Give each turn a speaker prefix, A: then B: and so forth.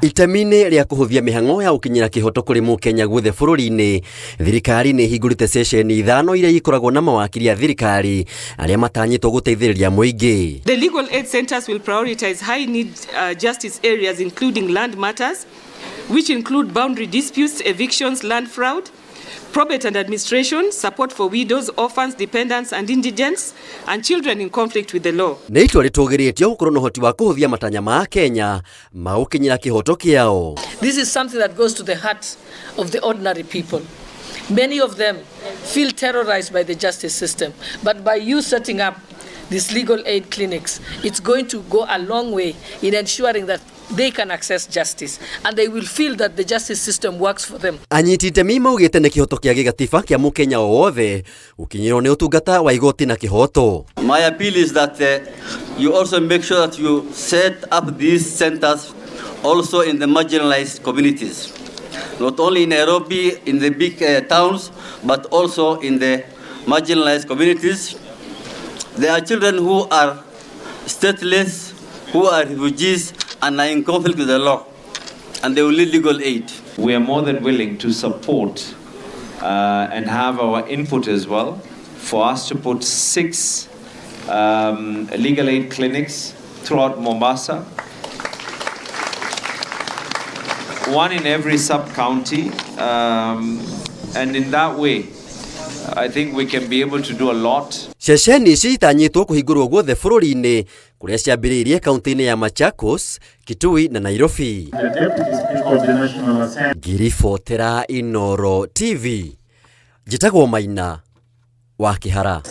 A: Itemi-inĩ rĩa kũhũthia mĩhang'o ya gũkinyĩra kĩhoto kũrĩ mũkenya guothe bũrũri-inĩ, thirikari nĩ ĩhingũrĩte ceceni ithano iria ikoragwo na mawakiri a thirikari arĩa matanyĩtwo gũteithĩrĩria mũingĩ.
B: The legal aid centers will prioritize high need justice areas including land matters, which include boundary disputes, evictions, land fraud, probate and administration, support for widows, orphans, dependents and indigents, and children in conflict with the law.
A: Nĩ itua rĩtũgĩrĩtio gũkorwo na ũhoti wa kũhũthia matanya ma Kenya ma gũkinyĩra kĩhoto kĩao.
C: This is something that goes to the heart of the ordinary people. Many of them feel terrorized by the justice system, but by you setting up these legal aid clinics, it's going to go a long way in ensuring that they can access justice and they will feel that the justice system works for them.
A: Anyiti itemi maugĩte nĩ kĩhoto kĩa gĩgatiba kĩa mũkenya o wothe gũkinyĩrwo nĩ ũtungata wa igoti na kĩhoto.
D: My appeal is that you also make sure that you set up these centers also in the marginalized communities, not only in Nairobi, in the big towns, but also in the marginalized communities. There are children who are stateless, who are refugees and are in conflict with the law, and they will need legal aid.
E: We are more than willing to support and have our input as well for us to put 6 legal aid clinics throughout Mombasa, 1 in every sub-county, and in that way I think we can be able to do a lot.
A: Ceceni ici itanyĩtwo kũhingũrwo guothe bũrũri-inĩ kũrĩa ciambĩrĩirie kaunti-inĩ ya Machakos, Kitui na Nairobi.
F: The Deputy Speaker of the National Assembly.
A: Ngiribotera Inooro TV. Njĩtagwo Maina wa Kĩhara.